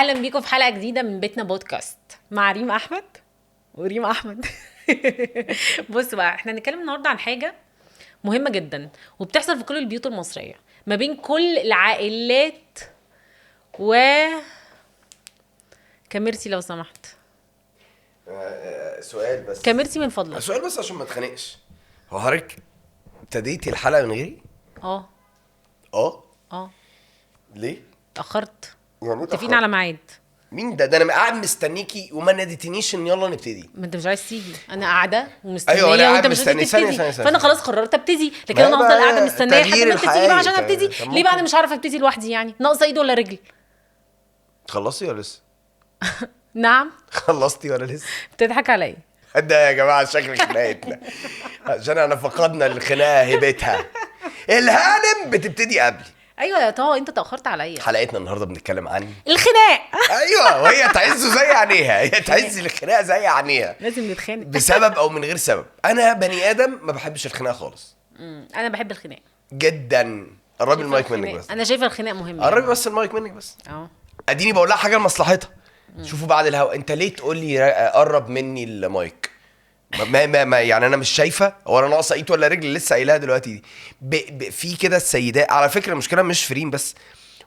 اهلا بيكم في حلقة جديدة من بيتنا بودكاست مع ريم احمد وريم احمد. بص بقى، احنا هنتكلم النهارده عن حاجة مهمة جدا وبتحصل في كل البيوت المصرية ما بين كل العائلات. و كاميرتي لو سمحت. سؤال بس، كاميرتي من فضلك. سؤال بس عشان ما اتخانقش. هو حضرتك ابتديتي الحلقة من غيري؟ اه. اه اه ليه؟ اتاخرت. يعني متفقين على ميعاد. مين ده؟ ده انا قاعد مستنيكي وما ناديتنيش ان يلا نبتدي. ما انت مش عايز تيجي، انا قاعدة ومستنيه. أيوة، أنا وانت قاعد مش عايز مستني. ثانية، تبتدي. ثانية، ثانية. فانا خلاص قررت ابتدي، لكن ما انا هفضل بقى قاعدة مستنيه لحد تغيير ما انت تيجي بقى عشان الحياة. ابتدي. طب ليه بقى انا ممكن- مش عارفه ابتدي لوحدي؟ يعني ناقصه ايد ولا رجل؟ خلصتي ولا لسه؟ نعم. خلصتي ولا لسه؟ بتضحك عليا. ده يا جماعة شكل خناقتنا، عشان انا فقدنا الخناقة هيبتها. الهانم بتبتدي قبل. ايوه يا طه، انت تاخرت عليا. حلقتنا النهارده بنتكلم عن الخناق. ايوه، وهي تعزه زي عينيها، هي تعز الخناقة زي عينيها، لازم نتخانق. بسبب او من غير سبب. انا بني ادم ما بحبش الخناقة خالص. انا بحب الخناق جدا. قربي المايك منك الخناق. بس. انا شايفه الخناق مهم. قربي بس المايك منك بس. اه. اديني بقول لها حاجة لمصلحتها. شوفوا بعد الهوا، انت ليه تقول لي قرب مني المايك؟ ما ما ما يعني انا مش شايفه، هو انا ناقصه ايد ولا رجل؟ لسه قايلها دلوقتي دي. في كده السيدات، على فكرة المشكلة مش في ريم بس،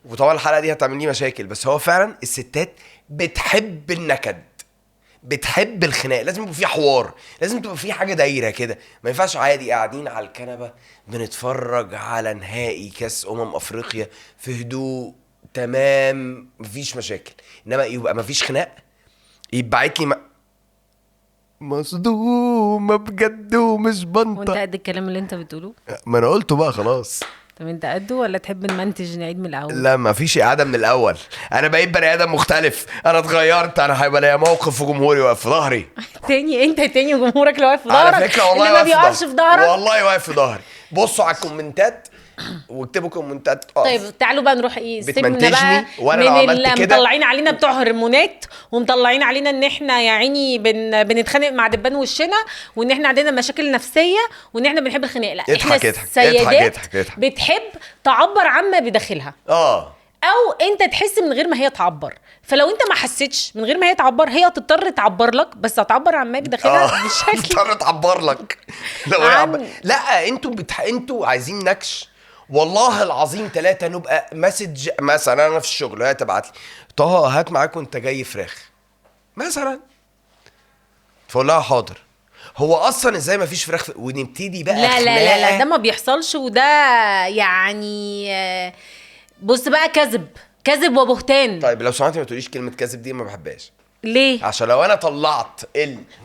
وطبعا الحلقة دي هتعمل لي مشاكل، بس هو فعلا الستات بتحب النكد، بتحب الخناق، لازم يبقى في حوار، لازم تبقى في حاجة دايرة كده. ما ينفعش عادي قاعدين على الكنبة بنتفرج على نهائي كاس افريقيا في هدوء تمام، مفيش مشاكل، انما يبقى مفيش خناق. يبعت لي مصدومة بجد ومش وانت بنطق. قد الكلام اللي انت بتقوله؟ ما انا قلته بقى خلاص. طب انت قده ولا تحب نمنتج نعيد من الاول؟ لا، ما فيش اعاده من الاول. انا بقيت بني ادم مختلف، انا اتغيرت، انا هيبقى ليا موقف وجمهوري واقف في ظهري. تاني انت تاني وجمهورك اللي واقف في ظهرك. على فكرة والله اللي ما واقف في بيقفش في ظهرك. والله واقف في ظهري. بصوا على الكومنتات واكتبوا كومنتات. طيب تعالوا بقى نروح ايه، سيبنا بتمنتجني بقى وانا لو من عملت كده مطلعين علينا بتوع هرمونات، ومطلعين علينا ان احنا يا عيني بنتخانق مع دبان وشنا، وان احنا عندنا مشاكل نفسية، وان احنا بنحب الخناق. لا، احنا اضحك اضحك السيدات اضحك اضحك. بتحب تعبر عما بداخلها. او انت تحس من غير ما هي تعبر. فلو انت ما حسيتش من غير ما هي تعبر، هي هتضطر تعبر لك، بس هتعبر عن ما بداخلها بشكل تضطر تعبر لك لو هي لا، انتوا انتوا عايزين نكش. والله العظيم ثلاثة نبقى message مثلا، انا في الشغل هي تبعت لي طه هات معاك وانت جاي فراخ مثلا، فاقول لها حاضر. هو اصلا ازاي ما فيش فراخ ونبتدي بقى لا لا لا لا، ده ما بيحصلش. وده يعني بص بقى، كذب كذب وبهتان. طيب لو سمحتي ما تقوليش كلمة كذب دي، ما بحبهاش. ليه؟ عشان لو انا طلعت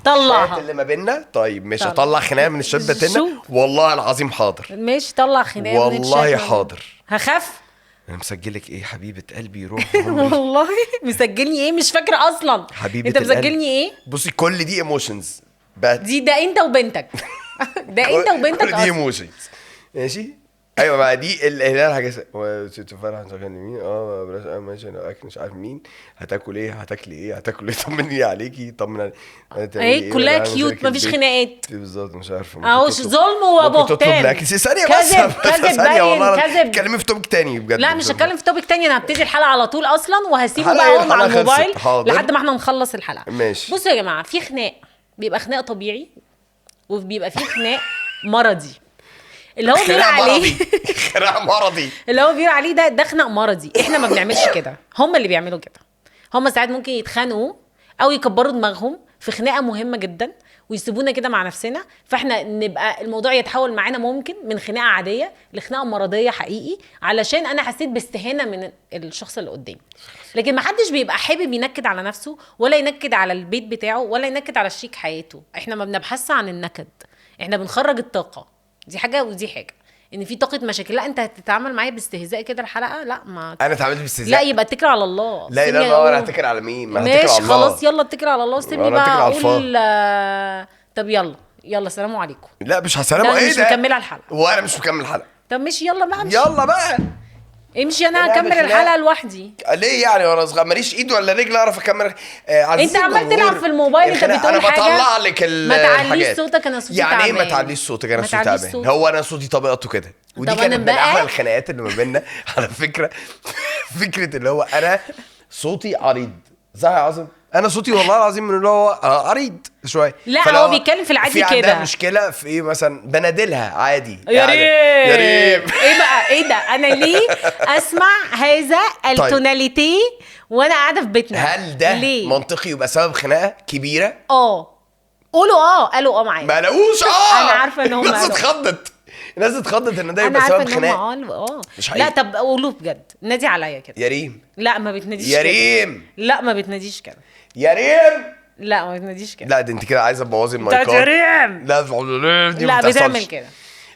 طلعها اللي ما بيننا. طيب مش هطلع خناقه من الشات بتاعنا والله العظيم. حاضر ماشي، طلع خناقه من الشات. والله حاضر. هخاف. انا مسجلك ايه حبيبه قلبي روح والله مسجلني ايه؟ مش فاكره اصلا. حبيبه انت مسجلني ايه؟ بصي كل دي emotions دي، ده انت وبنتك. ده انت وبنتك كل دي emotions. ماشي ايوه، ما دي الهلال حاجة تفرح مين. بلاش ماشي، انا اكل مش عارف مين. هتاكل ايه؟ هتاكلي ايه؟ هتاكل ايه؟ طمني عليكي، طمن ايه كلها cute، مفيش خناقات بالظبط. مش عارفه اهو ظلم وبهتان. ثانية بس، كذب باين كذب. اتكلمي في topic تاني بجد. لا مش هتكلم في topic تاني، انا هبتدي الحلقة على طول اصلا، وهسيبه بقى هو مع الموبايل لحد ما احنا نخلص الحلقة. ماشي. بصوا يا جماعة، في خناق بيبقى خناق طبيعي، وبيبقى في خناق مرضي اللي هو بيقول عليه خناق مرضي. اللي هو بيقول عليه ده خناق مرضي. احنا ما بنعملش كده، هم اللي بيعملوا كده. هم ساعات ممكن يتخانقوا او يكبروا دماغهم في خناقه مهمة جدا ويسيبونا كده مع نفسنا، فاحنا نبقى الموضوع يتحول معانا ممكن من خناقه عادية لخناقه مرضية حقيقي، علشان انا حسيت باستهانه من الشخص اللي قدامي. لكن ما حدش بيبقى حابب ينكد على نفسه، ولا ينكد على البيت بتاعه، ولا ينكد على شريك حياته. احنا ما بنبحثش عن النكد، احنا بنخرج الطاقة دي. حاجة ودي حاجة، ان في طاقة مشاكل. لا انت هتتعامل معايا باستهزاء كده الحلقة؟ لا، ما انا اتعاملت باستهزاء. لا يبقى اتكل على الله. لا لا لا، انا هتكل على مين؟ ما هتكل على الله. خلاص يلا اتكل على الله وسيبني بقى اقول. طب يلا يلا، سلام عليكم. لا مش هسلام. ايه ده؟ مش مكملة الحلقة. وانا مش مكمل الحلقة. طب ماشي يلا بقى، امشي. يلا بقى امشي، انا هكمل الحلقة لوحدي. ليه يعني؟ وانا صغير ماليش ايد ولا رجل اعرف اكمل. انت عمال تلعب في الموبايل، انت بتقول حاجة. انا بطلع لك ما تعليش صوتك، انا صوتي تعبان. يعني ايه ما تعليش صوتك؟ انا صوتي تعبان. هو انا صوتي طبيعته كده، ودي كانت من احلى الخناقات اللي ما بيننا على فكرة. فكرة اللي هو انا صوتي عريض، صح يا عاصم؟ انا صوتي والله العظيم من اللي هو عريض شوية. لا هو بيتكلم في العادي كده. في عندها مشكلة في ايه مثلا؟ بنادلها عادي يا ريم يا ريم. ايه بقى ايه ده؟ انا ليه اسمع هذا ال tonality وانا قاعدة في بيتنا؟ هل ده ليه؟ منطقي يبقى سبب خناقه كبيرة؟ قولوا قالوا معايا. ما لقوش. انا عارفه ان هم الناس اتخضت، الناس اتخضت ان ده يبقى سبب خناقه. مش حقيقي. لا طب قولوا بجد، نادي عليا كده يا ريم. لا ما بتناديش يا ريم. لا ما بتناديش كده يا ريم. لا ما بتناديش كده. لا ده انت كده عايزه تبوظي المايكات يا ريم. لا لا بتعمل كده.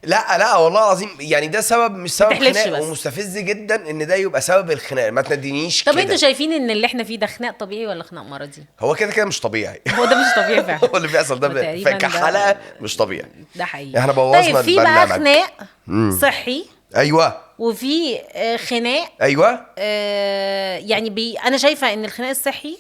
لا لا والله العظيم يعني ده سبب مش سبب خناق، ومستفز جدا ان ده يبقى سبب الخناق. ما تنادينيش كده. طب انتوا شايفين ان اللي احنا فيه ده خناق طبيعي ولا خناق مرضي؟ هو كده كده مش طبيعي. هو ده مش طبيعي فعلا. هو اللي بيحصل ده كحلقه مش طبيعي، ده حقيقي. احنا بوظنا. طيب في بقى خناق صحي. ايوه. وفي خناق ايوه يعني انا شايفه ان الخناق الصحي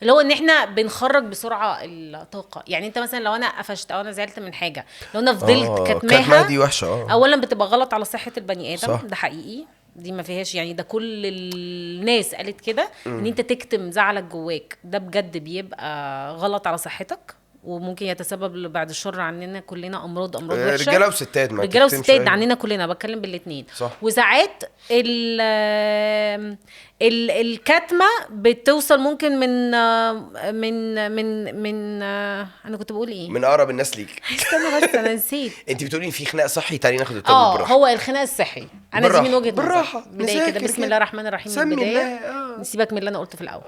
اللي هو ان احنا بنخرج بسرعة الطاقة. يعني انت مثلا لو انا قفشت او انا زعلت من حاجة، لو انا فضلت كتماها دي وحشة. اولا بتبقى غلط على صحة البني ادم. صح. ده حقيقي، دي ما فيهاش يعني، ده كل الناس قالت كده ان انت تكتم زعلك جواك ده بجد بيبقى غلط على صحتك، وممكن يتسبب بعد الشر عننا كلنا امراض وحشة. رجاله وستات، ما رجاله وستات عننا كلنا، بتكلم بالاثنين. وساعات الكتمه بتوصل ممكن من من من من انا كنت بقول ايه، من اقرب الناس ليك. استنى بس انا نسيت. انت بتقولي ان في خناق صحي، تعالي ناخد التاني بالراحة. هو الخناق الصحي انا دي من وجهه بالراحة بداية كده، بسم الله الرحمن الرحيم، من البداية نسيبك من اللي انا قلته في الاول.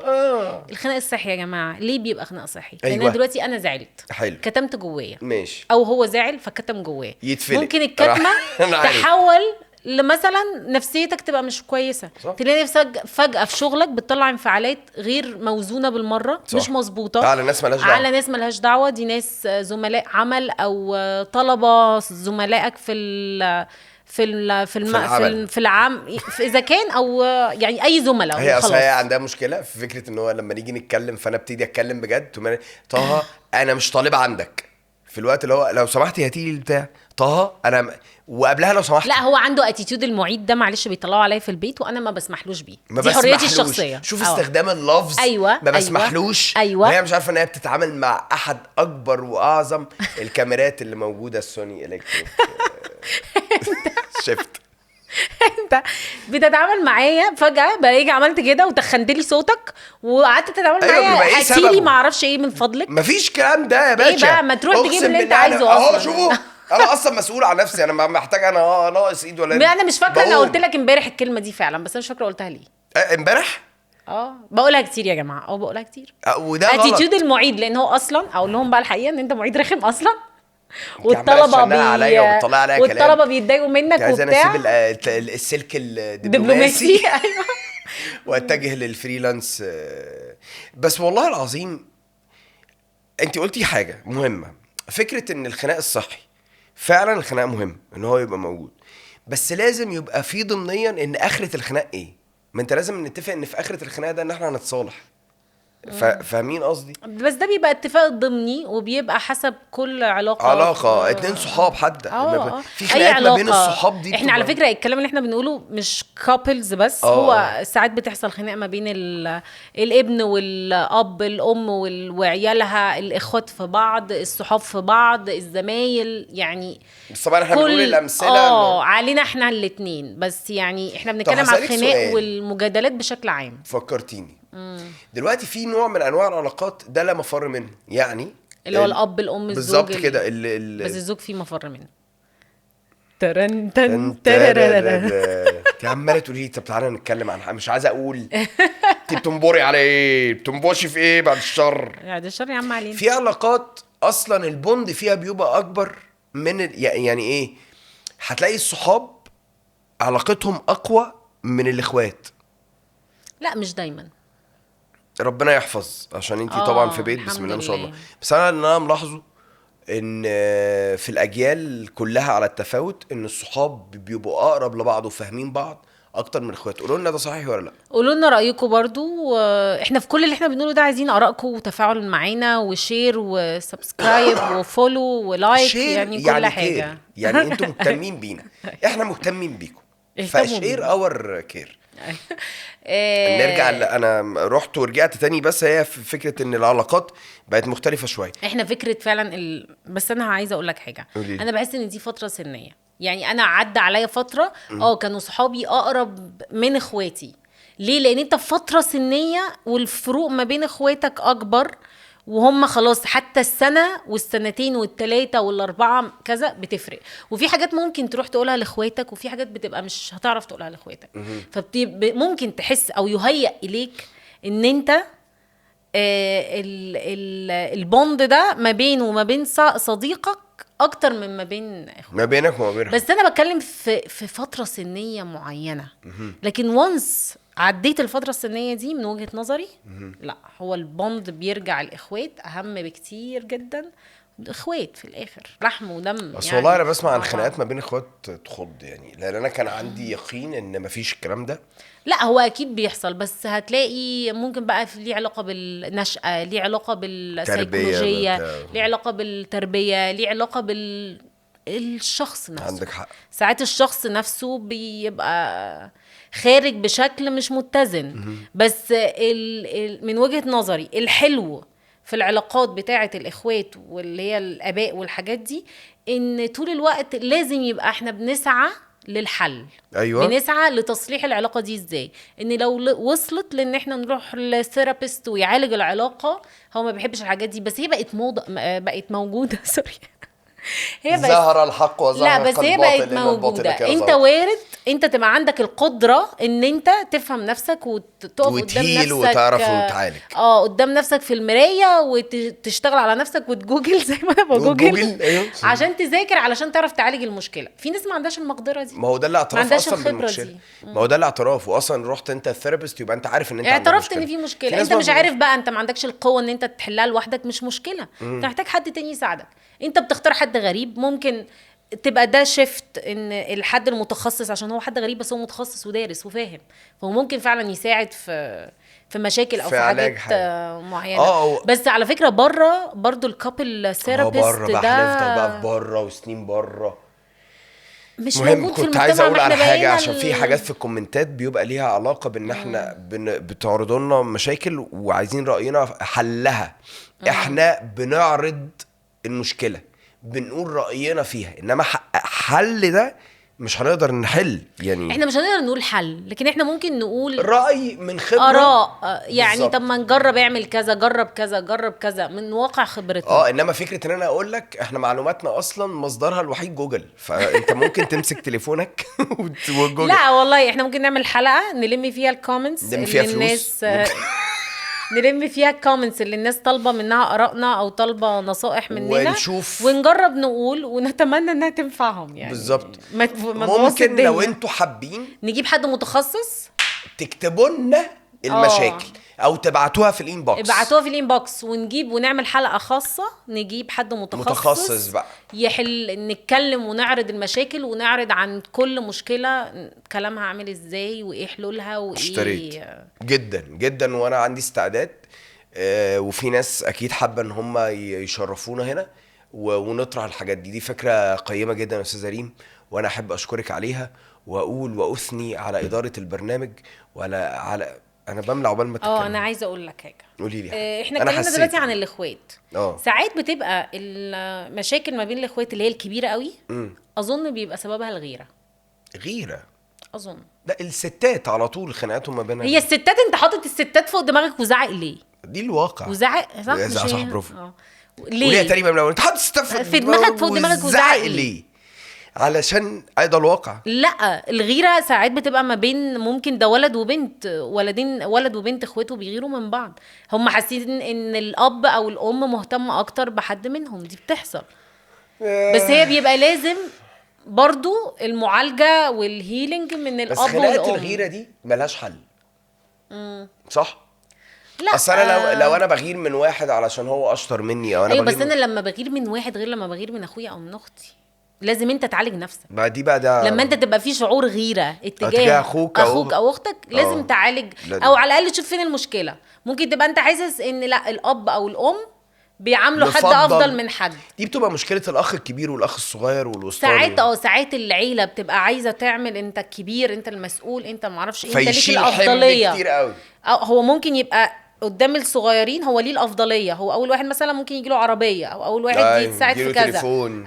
الخناق الصحي يا جماعة ليه بيبقى خناق صحي؟ لان أيوة. دلوقتي انا زعلت، حلو، كتمت جوايا، ماشي، او هو زعل فكتم جواه، ممكن الكتمه تحول لمثلا نفسيتك تبقى مش كويسة، تلاقي نفسك فجاة في شغلك بتطلع انفعالات غير موزونة بالمرة. صح. مش مظبوطة على ناس مالهاش دعوه، على ناس مالهاش دعوه، دي ناس زملاء عمل او طلبه زملائك في ال في ال في الم... في, ال... في العام اذا كان او يعني اي زملاء. هي اصلا هي عندها مشكلة في فكرة ان هو لما نيجي نتكلم فانا ابتدي اتكلم بجد. طه انا مش طالب عندك في الوقت اللي هو لو سمحتي هاتي لي البتاع. طه انا وقبلها لو سمحت. لا هو عنده attitude المعيد ده، معلش بيطلعوا عليا في البيت وانا ما بسمحلوش بيه، دي حريتي الشخصية. شوف استخدام اللفظ. أيوة. ما بسمحلوش. أيوة. وهي مش عارفه ان هي بتتعامل مع احد اكبر واعظم الكاميرات اللي موجودة، السوني الكتريك شفت. انت بتتعامل معايا فجاة بلاقيك عملت كده وتخنت لي صوتك وقعدت تتعامل معايا هاتيلي ما اعرفش ايه من فضلك. مفيش كلام ده يا باشا. ايه بقى، ما تروح تجيب اللي انت عايزه اصلا. اهو شوفوا انا اصلا مسؤول عن نفسي، انا محتاج، انا ناقص ايد ولا انا مش فاكره. انا قلت لك امبارح الكلمة دي فعلا بس انا مش فاكره قلتها ليه امبارح. بقولها كتير يا جماعة، بقولها كتير. وده غلط attitude المعيد، لان هو اصلا اقول لهم بقى الحقيقة ان انت معيد رخم اصلا، والطلبة والطلبة بيتضايقوا منك وبتاع. انا اسيب السلك الدبلوماسي. ايوه واتجه لل freelance. بس والله العظيم انت قلتي حاجة مهمة، فكرة ان الخناق الصحي فعلا الخناق مهم ان هو يبقى موجود، بس لازم يبقى في ضمنيا ان اخره الخناق ايه. ما انت لازم نتفق ان في اخره الخناق ده ان احنا هنتصالح. فاهمين قصدي؟ بس ده بيبقى اتفاق ضمني وبيبقى حسب كل علاقة اتنين صحاب حتى في خناقات ما بين الصحاب دي. احنا على فكرة الكلام اللي احنا بنقوله مش couples بس. هو ساعات بتحصل خناقه ما بين الابن والاب، الام وعيالها، الاخوات في بعض، الصحاب في بعض، الزمايل، يعني بس طبعا احنا بنقول الامثلة علينا احنا الاثنين، بس يعني احنا بنتكلم على الخناق والمجادلات بشكل عام. فكرتيني دلوقتي في نوع من انواع العلاقات ده لا مفر منه، يعني اللي هو الاب الام الزوج بالظبط كده. بس الزوج فيه مفر منه. ترن تن انت عماله تقولي لي طب تعالى نتكلم عن، مش عايزه اقول. انت بتنبري على ايه؟ بتنبشي في ايه بعد الشر؟ بعد الشر يا عم علينا. في علاقات اصلا ال bond فيها بيبقى اكبر من يعني ايه، هتلاقي الصحاب علاقتهم اقوى من الاخوات. لا مش دايما، ربنا يحفظ، عشان انتي طبعا في بيت بسم الله ما شاء الله. بس انا اللي انا ملاحظة ان في الاجيال كلها على التفاوت ان الصحاب بيبقوا اقرب لبعض وفاهمين بعض اكتر من الاخوات. قولوا لنا ده صحيح ولا لا؟ قولوا لنا رايكم برضو. احنا في كل اللي احنا بنقوله ده عايزين ارائكم وتفاعل معانا وشير وسبسكرايب وفولو ولايك، يعني كل يعني حاجة. يعني انتم مهتمين بينا، احنا مهتمين بيكم، ف share our care. نرجع انا رحت ورجعت تاني، بس هي فكرة ان العلاقات بقت مختلفة شوية. احنا فكرة فعلا بس انا عايزه اقول لك حاجة. انا بحس ان دي فترة سنية، يعني انا عدى عليا فترة كانوا صحابي اقرب من اخواتي. ليه؟ لان انت في فترة سنية والفروق ما بين اخواتك اكبر، وهم خلاص حتى السنة والسنتين والتلاته والاربعة كذا بتفرق. وفي حاجات ممكن تروح تقولها لاخواتك، وفي حاجات بتبقى مش هتعرف تقولها لاخواتك. فممكن تحس او يهيأ اليك ان انت ال bond ده ما بينه وما بين صديقك اكتر من ما بين اخواتك، ما بينك وما بينهم. بس انا بتكلم في فترة سنية معينة. لكن once عديت الفترة السنية دي من وجهه نظري، لا، هو ال bond بيرجع الاخوات اهم بكتير جدا. اخوات في الاخر لحم ودم. بس يعني والله انا بسمع عن خناقات ما بين اخوات تخض، يعني لان انا كان عندي يقين ان مفيش الكلام ده. لا هو اكيد بيحصل، بس هتلاقي ممكن بقى ليه علاقة بالنشأة، ليه علاقة بالسيكولوجيه، ليه علاقة بالتربية، ليه علاقة بالشخص نفسه. عندك حق. ساعات الشخص نفسه بيبقى خارج بشكل مش متزن. بس من وجهة نظري الحلو في العلاقات بتاعة الإخوات واللي هي الآباء والحاجات دي، إن طول الوقت لازم يبقى احنا بنسعى للحل. أيوة. بنسعى لتصليح العلاقة دي ازاي، ان لو وصلت لان احنا نروح لل therapist ويعالج العلاقة. هو ما بيحبش الحاجات دي، بس هي بقت موضة، بقت موجودة. sorry، هي بقت ظهر الحق وظهر لا بس هي بقت موجودة. انت وارد انت تبقى عندك القدرة ان انت تفهم نفسك وتقف قدام نفسك وتعرف وتعالج قدام نفسك في المراية، وتشتغل على نفسك وتجوجل زي ما انا بجوجل. أيوه. عشان تذاكر، علشان تعرف تعالج المشكلة. في ناس ما عندهاش المقدرة دي. ما هو ده الاعتراف اصلا بالمشكلة. ما هو ده الاعتراف. واصلا رحت انت ال therapist يبقى انت عارف ان انت اعترفت ان في مشكلة. انت مش عارف بقى، انت ما عندكش القوة ان انت تحلها لوحدك، مش مشكلة. انت محتاج حد تاني يساعدك. انت بتختار حد غريب، ممكن تبقى ده shift ان الحد المتخصص، عشان هو حد غريب بس هو متخصص ودارس وفاهم، فهو ممكن فعلا يساعد في مشاكل او في حاجات معينة. بس على فكرة بره برضو ال couple therapist ده بقى بقى بره وسنين بره مش موجود في المجتمع. كنت عايز اقول على حاجة، عشان في حاجات في الكومنتات بيبقى ليها علاقة بان احنا بتعرضوا لنا مشاكل وعايزين راينا حلها. احنا بنعرض المشكلة، بنقول رأينا فيها، انما حل ده مش هنقدر نحل. يعني احنا مش هنقدر نقول حل، لكن احنا ممكن نقول رأي من خبرة، آراء يعني. بالزبط. طب ما نجرب، اعمل كذا، جرب كذا، جرب كذا، من واقع خبرتنا. انما فكرة ان انا اقول لك احنا معلوماتنا اصلا مصدرها الوحيد جوجل، فانت ممكن تمسك تليفونك وجوجل. لا والله احنا ممكن نعمل حلقة نلم فيها ال comments اللي الناس نلم فيها ال comments اللي الناس طالبه منها ارائنا او طالبه نصائح مننا، ونشوف ونجرب نقول، ونتمنى انها تنفعهم يعني. بالظبط. ممكن لو انتوا حابين نجيب حد متخصص تكتبوا لنا المشاكل او تبعتوها في ال inbox. ابعتوها في ال inbox، ونجيب ونعمل حلقة خاصة، نجيب حد متخصص بقى يحل، نتكلم ونعرض المشاكل، ونعرض عن كل مشكلة كلامها عامل ازاي وايه حلولها وايه. اشتريت جدا جدا، وانا عندي استعداد. وفي ناس اكيد حابة ان هم يشرفونا هنا ونطرح الحاجات دي. دي فكرة قيمة جدا يا استاذه ريم، وانا احب اشكرك عليها، واقول واثني على ادارة البرنامج وعلى على انا بملع عقبال ما تتكلم. انا عايزه اقول لك حاجة. قولي لي. احنا اتكلمنا دلوقتي عن الاخوات. ساعات بتبقى المشاكل ما بين الاخوات اللي هي الكبيرة قوي، اظن بيبقى سببها الغيرة. غيره اظن. لا الستات على طول خناقاتهم ما بينها. هي الستات، انت حاطط الستات فوق دماغك وزعق ليه؟ دي الواقع. وزعق صح؟ صح، برافو. ليه؟ وليه تقريبا لو انت حاطط الستات في دماغك فوق دماغك وزعق ليه؟ علشان ايضا الواقع. لا الغيرة ساعات بتبقى ما بين، ممكن ده ولد وبنت، ولدين، ولد وبنت اخواته بيغيروا من بعض، هم حاسين ان الاب او الام مهتمة اكتر بحد منهم. دي بتحصل. بس هي بيبقى لازم برضو المعالجة وال healing من الاب بس خناقه والام. الغيرة دي ملهاش حل. صح؟ لا اصل انا لو انا بغير من واحد علشان هو اشطر مني او انا ايوه، بس انا لما بغير من واحد غير لما بغير من اخويا او من اختي. لازم انت تعالج نفسك. ما دي بقى ده لما انت تبقى في شعور غيره اتجاه اخوك او اختك لازم تعالج، او على الاقل تشوف فين المشكلة. ممكن تبقى انت حاسس ان لا الاب او الام بيعاملوا حد افضل من حد. دي بتبقى مشكلة الاخ الكبير والاخ الصغير والوسطاني. ساعات ساعات العيلة بتبقى عايزه تعمل انت الكبير، انت المسؤول، انت ما اعرفش، انت ليك الافضلية كتير قوي. هو ممكن يبقى قدام الصغيرين هو ليه الافضلية، هو اول واحد مثلا ممكن يجي له عربية، او اول واحد يتساعد في كذا،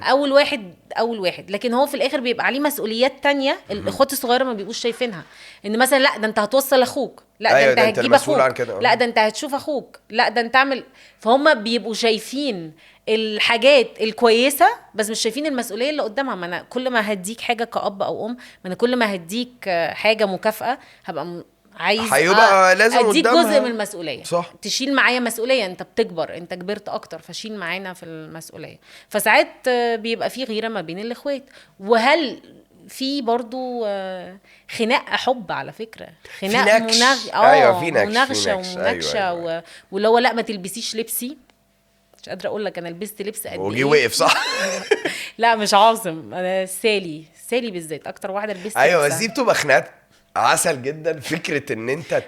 اول واحد، لكن هو في الاخر بيبقى عليه مسؤوليات تانية الاخوات الصغيرة ما بيبقوش شايفينها، ان مثلا لا ده انت هتوصل اخوك، لا ده انت هتجيب اخوك، لا ده انت هتشوف اخوك، لا ده انت تعمل. فهم بيبقوا شايفين الحاجات الكويسة بس مش شايفين المسؤولية اللي قدامها. ما انا كل ما هديك حاجة كأب او ام، ما انا كل ما هديك حاجة مكافاة هبقى عايز هيبقى لازم اديك جزء من المسؤولية. صح. تشيل معايا مسؤولية، انت بتكبر، انت كبرت اكتر، فشيل معانا في المسؤولية. فساعات بيبقى في غيره ما بين الاخوات. وهل في برضو خناقه حب على فكرة، خناقه ايوه في مناقشة ومناقشة. أيوة. واللي هو لا ما تلبسيش لبسي، مش قادرة اقول لك انا لبست لبس قد ايه وجي وقف. صح. لا مش عاصم، انا سالي بالذات اكتر واحدة لبست. ايوه بس دي بتبقى خناقات عسل جدا، فكرة ان انت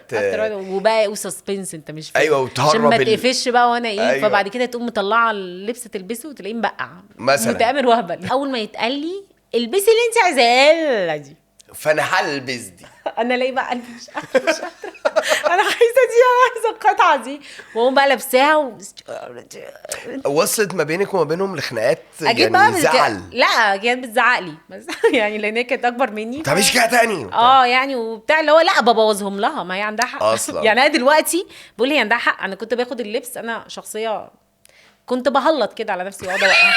وبقى و suspense انت مش فاهم. ايوه وتهرب عشان ما تقفش بقى وانا ايه. أيوة. فبعد كده تقوم مطلعه اللبس تلبسه وتلاقيه مبقع مثلا، متامر وهبل. اول ما يتقال لي البسي اللي انت عايزاه دي، فانا هلبس دي. انا ليه بقى قلبي مش قادرة، انا عايزه دي، انا عايزه القطعة دي، واقوم بقى لابساها وصلت ما بينك وما بينهم لخناقات يعني زعل؟ لا كانت بتزعق لي بس يعني لان هي كانت اكبر مني. طب مش كده تاني يعني وبتاع اللي هو لا ببوظهم لها، ما هي عندها حق اصلا. يعني انا دلوقتي بقول هي عندها حق. انا كنت باخد اللبس، انا شخصية كنت بهلط كده على نفسي واقعد اوقع.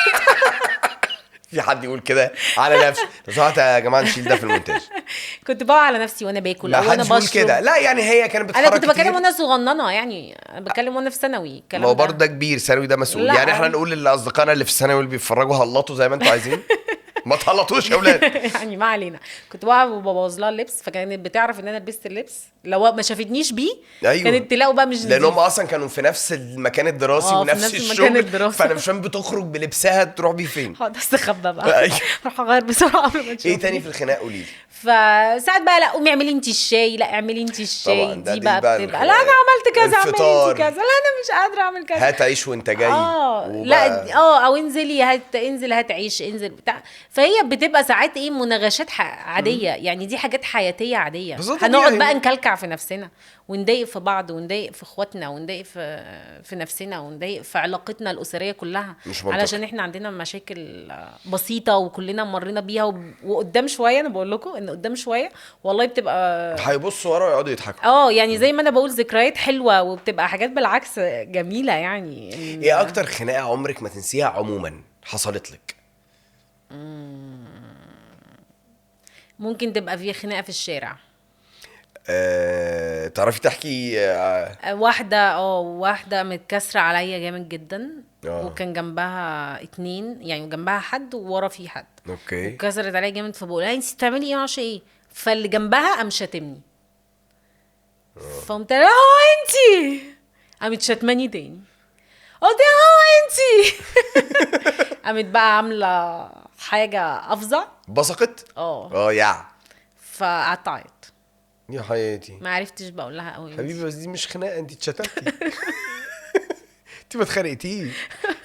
في حد يقول كده على نفسه؟ لو سمحت يا جماعة نشيل ده في المونتاج. كنت بقى على نفسي وانا باكل او وانا بشرب كده. لا يعني هي كانت بتتحرك. انا كنت بتكلم وانا صغننه، يعني انا بتكلم وانا في ثانوي. ما هو برضه ده كبير، ثانوي ده مسؤول. يعني احنا نقول لاصدقائنا اللي في الثانوي اللي بيتفرجوا هلطوا زي ما انتوا عايزين، ما تهلطوش يا اولاد. يعني ما علينا. كنت بقى وببوظ لها اللبس، فكانت بتعرف ان انا لبست اللبس، لو ما شافتنيش بيه. أيوة. كانت تلاقوا بقى مش لان هم اصلا كانوا في نفس المكان الدراسي ونفس الشغل، فانا مش فاهم بتخرج بلبسها تروح بيه فين. هقعد استخبى بقى. روح اغير بسرعة قبل ما تشوف. ايه تاني في الخناق قولي لي؟ فساعات بقى لا قومي اعملي انت الشاي، لا اعملي انت الشاي، دي بقى بتبقى لا انا عملت كذا، اعملي انت كذا، لا انا مش قادرة اعمل كذا، هات عيش وانت جاي. لا او انزلي هات، انزل هات عيش، انزل بتاع. فهي بتبقى ساعات ايه مناغشات عادية، يعني دي حاجات حياتيه عادية. هنقعد بقى نكلكع في نفسنا ونضايق في بعض ونضايق في اخواتنا ونضايق في نفسنا ونضايق في علاقتنا الاسرية كلها، علشان احنا عندنا مشاكل بسيطة وكلنا مرينا بيها. وقدام شوية انا بقول لكم ان قدام شوية والله بتبقى هيبصوا ورا ويقعدوا يضحكوا. يعني زي ما انا بقول ذكريات حلوة وبتبقى حاجات بالعكس جميلة. يعني ايه اكتر خناقه عمرك ما تنسيها عموما حصلت لك؟ ممكن تبقى في خناقه في الشارع. تعرفي تحكي؟ واحدة متكسره عليا جامد جدا. وكان جنبها 2، يعني جنبها حد وورا في حد. okay. وكسرت عليا جامد، فبقول لها انت بتعملي ايه معرفش ايه، فاللي جنبها قام شتمني. فقمت لها هو انت، قامت شتماني تاني، قلت هو انت. قامت بقى عامله حاجة افظع، بصقت. يا فقعدت اعيط يا حياتي، ما عرفتش بقول لها قوي حبيبي بس دي مش خناقه، انت اتشتمتي. انت ما اتخانقتيش،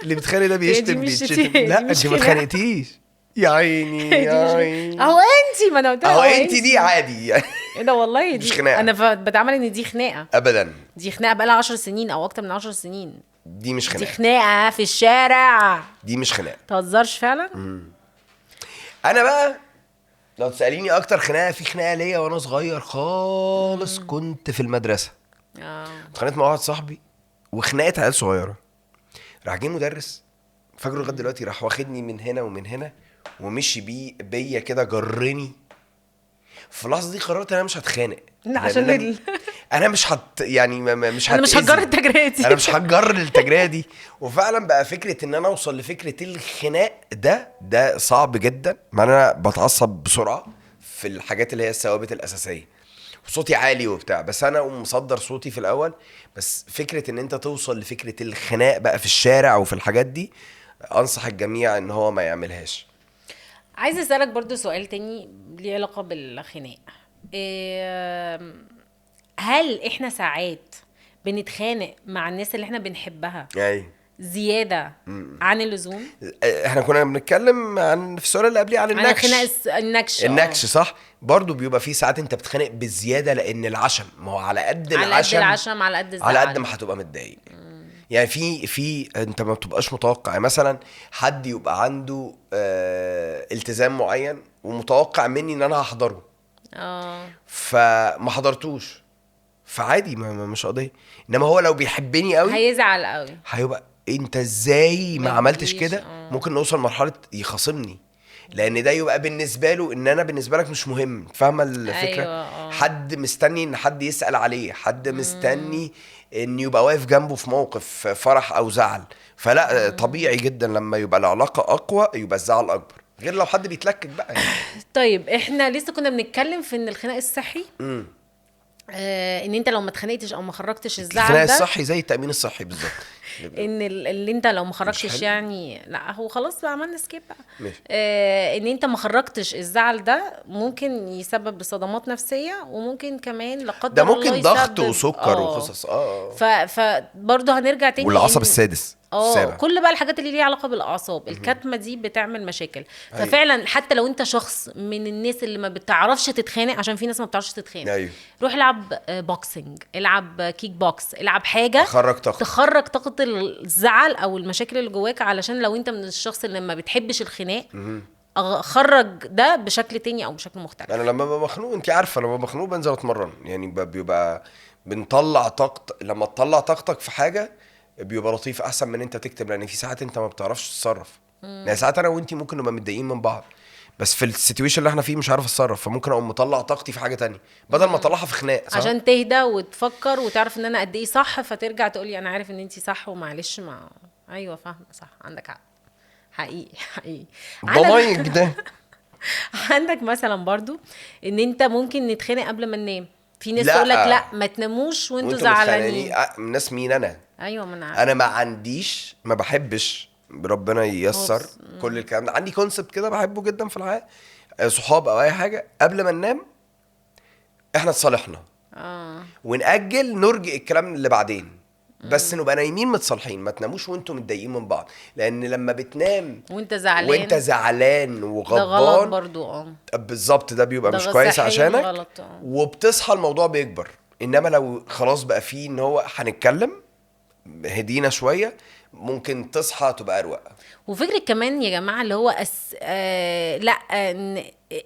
اللي بيتخانق ده بيشتم بيتشتم. لا انت ما اتخانقتيش يا عيني يا عيني. اهو انت، ما انا قلت اهو انت دي عادي. ايه ده والله دي مش خناقه. انا بتعامل ان دي خناقه. ابدا دي خناقه بقى لها 10 سنين او اكتر من 10 سنين. دي مش خناقه، دي خناقه في الشارع، دي مش خناقه. تهزرش فعلا. انا بقى لو تساليني اكتر خناقه، في خناقه ليا وانا صغير خالص. كنت في المدرسة. اتخانقت مع واحد صاحبي وخناقه عيال صغيرة. راح جه مدرس فاكره لغاية دلوقتي، راح واخدني من هنا ومن هنا ومشي بيا كده، جرني. في اللحظة دي قررت انا مش هتخانق. لا عشان انا مش هت يعني مش انا مش هجر التجربة دي. انا مش هجر التجربة دي. وفعلا بقى فكرة ان انا اوصل لفكرة الخناق ده صعب جدا، مع ان انا بتعصب بسرعة في الحاجات اللي هي الثوابت الاساسية وصوتي عالي وبتاع، بس انا اقوم مصدر صوتي في الاول. بس فكرة ان انت توصل لفكرة الخناق بقى في الشارع وفي الحاجات دي، انصح الجميع ان هو ما يعملهاش. عايزه اسالك برضو سؤال تاني ليه علاقة بالخناق. هل احنا ساعات بنتخانق مع الناس اللي احنا بنحبها؟ ايوه. زيادة عن اللزوم. احنا كنا بنتكلم عن في السؤال اللي قبليه عن عن النكش. الخناق، النكش. النكش صح، برضو بيبقى في ساعات انت بتخانق بالزيادة لان العشم، ما هو على قد على قد العشم، العشم على قد الزعل، على قد ما هتبقى متضايق. يعني في انت ما بتبقاش متوقع. يعني مثلا حد يبقى عنده التزام معين ومتوقع مني ان انا هحضره، فما حضرتوش، فعادي، ما مش قضية. انما هو لو بيحبني قوي هيزعل قوي، هيبقى انت ازاي ما عملتش تجيش، كده. ممكن نوصل مرحلة يخاصمني، لان ده يبقى بالنسبة له ان انا بالنسبة لك مش مهم. فاهمه الفكرة؟ أيوة. حد مستني ان حد يسال عليه، حد مستني ان يبقى واقف جنبه في موقف فرح او زعل. فلا، طبيعي جدا لما يبقى العلاقة اقوى يبقى الزعل اكبر، غير لو حد بيتلكك بقى يعني. طيب احنا لسه كنا بنتكلم في ان الخناق الصحي، ان انت لو ما اتخانقتش او ما خرجتش الزعل الخناق ده، الصحي زي التامين الصحي بالظبط. ان اللي انت لو ما خرجتش حلو. يعني لا هو خلاص بقى عملنا skip بقى. ماشي. ان انت ما خرجتش الزعل ده ممكن يسبب صدمات نفسية، وممكن كمان لا قدر ده الله ممكن ضغط يسبب وسكر وقصص. فبرضه هنرجع تاني والعصب السادس، السابع، كل بقى الحاجات اللي ليها علاقة بالاعصاب، الكتمه دي بتعمل مشاكل. أيوة. ففعلا حتى لو انت شخص من الناس اللي ما بتعرفش تتخانق، عشان في ناس ما بتعرفش تتخانق، أيوة. روح العب boxing، العب kick box، العب حاجة خرج طاقتك، تخرج طاقة الزعل او المشاكل اللي جواك. علشان لو انت من الشخص اللي ما بتحبش الخناق، خرج ده بشكل تاني او بشكل مختلف. انا لما ببقى مخنوق، انت عارفه لما ببقى مخنوق بنزل اتمرن، يعني بيبقى بنطلع طاقت. لما تطلع طاقتك في حاجة بيبقى لطيف احسن من انت تكتب، لان في ساعات انت ما بتعرفش تتصرف. يعني ساعات انا وانت ممكن نبقى متضايقين من بعض، بس في ال situation اللي احنا فيه مش عارف اتصرف، فممكن اقوم مطلع طاقتي في حاجة تانية بدل ما اطلعها في خناق، صح؟ عشان تهدى وتفكر وتعرف ان انا قد ايه صح، فترجع تقولي انا عارف ان انت صح ومعلش ما ايوه فاهمه صح، عندك حق، حقيقي حقيقي. ده مايك ده. عندك مثلا برضو ان انت ممكن نتخانق قبل ما ننام. في ناس لا. تقول لك لا ما تناموش وانتوا زعلانين. ناس مين؟ انا ايوه ما انا عارفه. انا ما عنديش، ما بحبش، ربنا ييسر كل الكلام ده. عندي concept كده بحبه جدا في الحياة، صحاب او اي حاجة، قبل ما ننام احنا اتصالحنا، ونأجل نرجع الكلام اللي بعدين، بس نبقى نايمين متصالحين. ما تناموش وانتوا متضايقين من بعض، لان لما بتنام وانت زعلان، وانت زعلان وغضبان ده غلط برضو. بالظبط، ده بيبقى ده مش كويس عشانك، غلط. وبتصحى الموضوع بيكبر. انما لو خلاص بقى فيه ان هو هنتكلم، هدينا شوية، ممكن تصحى تبقى اروق. وفكرة كمان يا جماعة اللي هو لا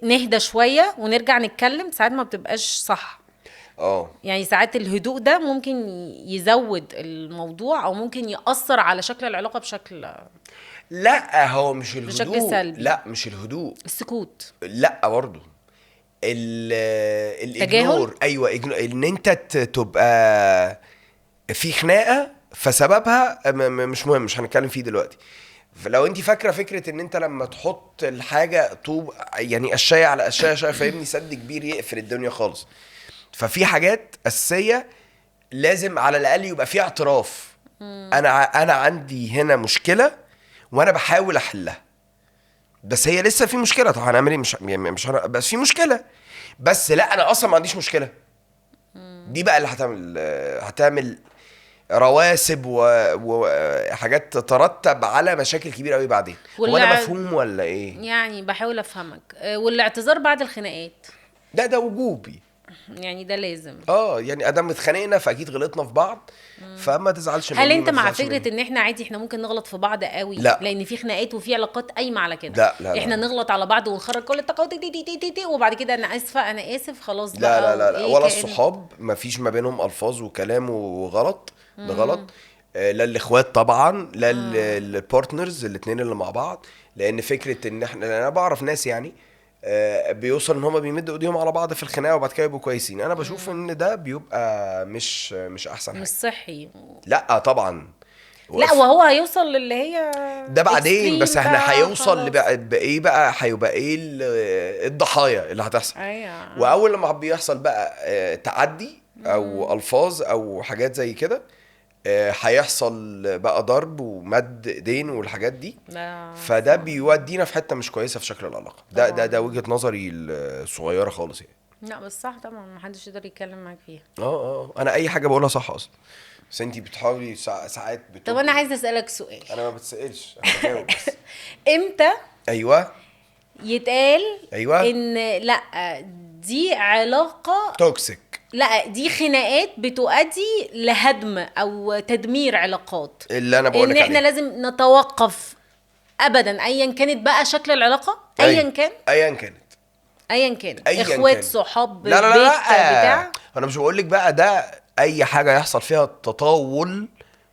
نهدى شوية ونرجع نتكلم، ساعات ما بتبقاش صح. يعني ساعات الهدوء ده ممكن يزود الموضوع، او ممكن يأثر على شكل العلاقة بشكل، لا هو مش الهدوء، بشكل سلبي. لا مش الهدوء، السكوت. لا برضو ال ignore. ايوه، ان انت تبقى في خناقه فسببها مش مهم، مش هنتكلم فيه دلوقتي. فلو انت فاكره فكرة ان انت لما تحط الحاجة طوب، يعني قشايه على قشايه شايف، فاهمني، سد كبير يقفل الدنيا خالص. ففي حاجات اساسية لازم على الاقل يبقى في اعتراف. انا عندي هنا مشكلة وانا بحاول احلها، بس هي لسه في مشكلة. طب هنعمل ايه؟ مش يعني مش بس في مشكلة، بس لا انا اصلا ما عنديش مشكلة. دي بقى اللي هتعمل رواسب وحاجات تترتب على مشاكل كبيرة قوي بعدين. هو انا مفهوم ولا ايه؟ يعني بحاول افهمك. والاعتذار بعد الخناقات ده وجوبي، يعني ده لازم. يعني ادام اتخانقنا فاكيد غلطنا في بعض، فما تزعلش مني. هل انت مع فكرة ان احنا عادي احنا ممكن نغلط في بعض قوي؟ لا. لان في خناقات وفي علاقات قايمة على كده. لا لا، احنا لا. نغلط على بعض ونخرج كل الطاقة دي دي دي دي دي، وبعد كده انا اسفه انا اسف خلاص بقى. لا لا لا، لا. إيه ولا الصحاب ما فيش ما بينهم الفاظ وكلام وغلط، ده غلط. لا الاخوات طبعا، لا ال partners الاثنين اللي مع بعض. لان فكرة ان احنا، انا بعرف ناس يعني بيوصل ان هما بيمدوا ايديهم على بعض في الخناقة وبعد كده يبقوا كويسين. انا بشوف ان ده بيبقى مش احسن حاجة، مش صحي. لا طبعا لا، وهو هيوصل للي هي ده بعدين، بس احنا هيوصل بايه بقى؟ هيبقى ايه الضحايا اللي هتحصل؟ أيوة. واول لما بيحصل بقى تعدي او الفاظ او حاجات زي كده، هيحصل بقى ضرب ومد ايدين والحاجات دي. فده بيودينا في حتة مش كويسة في شكل العلاقة. ده ده ده وجهه نظري الصغيرة خالص يعني. لا بس صح طبعا، ما حدش يقدر يتكلم معاك فيها. انا اي حاجة بقولها صح اصلا. بس انت بتحاولي ساعات طب انا عايزه اسالك سؤال. انا ما بتسالش، انا بجاوب بس. امتى ايوه يتقال ايوه ان لا دي علاقة toxic، لا دي خناقات بتؤدي لهدم او تدمير علاقات، اللي انا بقول لك ان احنا لازم نتوقف ابدا ايا كانت بقى شكل العلاقة، ايا كان، ايا كانت، ايا كان، اخوات، صحاب، لا لا لا بيت، لا. بتاع. انا مش بقول لك بقى ده اي حاجة يحصل فيها تطاول،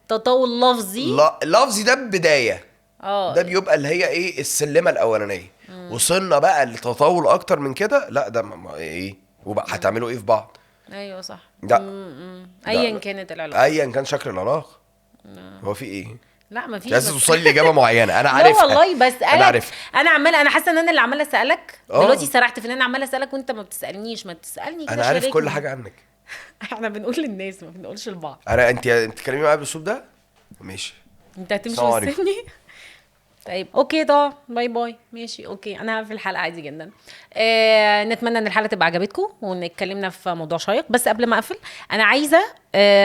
تطاول لفظي. لا لفظي ده بداية، ده بيبقى اللي هي ايه السلمه الاولانية. وصلنا بقى لتطاول اكتر من كده، لا ده ما ايه وبقى هتعملوا ايه في بعض؟ ايوه صح. لا ايا كانت العلاقة، ايا كان شكل العلاقة. هو في ايه؟ لا ما فيش، لازم توصلي لاجابة معينة. انا عارفها لا والله بسالك، انا عارف. انا عماله، انا حاسه ان انا اللي عماله اسالك دلوقتي، سرحت في ان انا عماله اسالك وانت ما بتسالنيش. ما تسالني كده، انا عارف كل حاجة عنك. احنا بنقول للناس ما بنقولش لبعض. انا انت تكلمي معايا بالاسلوب ده؟ ماشي، انت هتمشي وتسيبني. طيب okay، ده bye bye، ماشي okay. انا هقفل الحلقة عادي جدا. نتمنى ان الحلقة تبقى عجبتكم وان اتكلمنا في موضوع شيق. بس قبل ما اقفل انا عايزه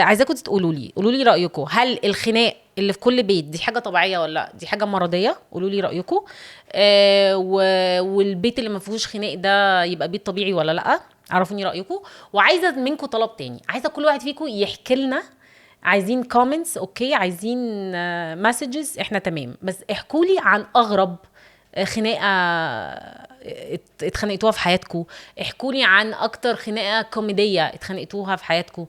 عايزاكم تقولوا لي، قولوا لي رايكم، هل الخناق اللي في كل بيت دي حاجة طبيعية ولا دي حاجة مرضية؟ قولوا لي رايكم. والبيت اللي ما فيهوش خناق ده يبقى بيت طبيعي ولا لا؟ عرفوني رايكم. وعايزه منكم طلب تاني، عايزه كل واحد فيكم يحكي لنا، عايزين comments okay، عايزين messages، احنا تمام، بس احكوا لي عن اغرب خناقه اتخانقتوها في حياتكم، احكوا لي عن اكتر خناقه كوميدية اتخانقتوها في حياتكم،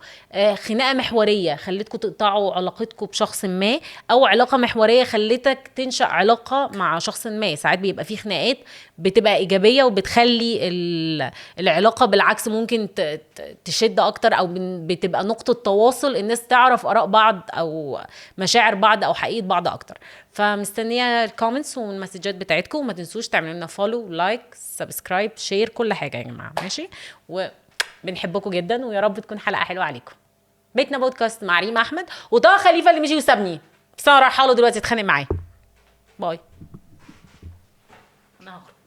خناقه محورية خلتكم تقطعوا علاقتكم بشخص ما، او علاقة محورية خلتك تنشأ علاقة مع شخص ما. ساعات بيبقى في خناقات بتبقى ايجابية وبتخلي العلاقة بالعكس ممكن تشد اكتر، او بتبقى نقطة تواصل، الناس تعرف اراء بعض او مشاعر بعض او حقيقة بعض اكتر. فمستنيه ال comments والمسجات بتاعتكم، وما تنسوش تعملوا لنا follow، like، subscribe، share، كل حاجة يا جماعة، ماشي؟ وبنحبكم جدا، ويا رب تكون حلقة حلوة عليكم. بيتنا بودكاست مع ريم احمد وطه خليفة اللي مشي وسابني، بس انا رايحة له دلوقتي اتخانق معاه. bye. انا هخرج.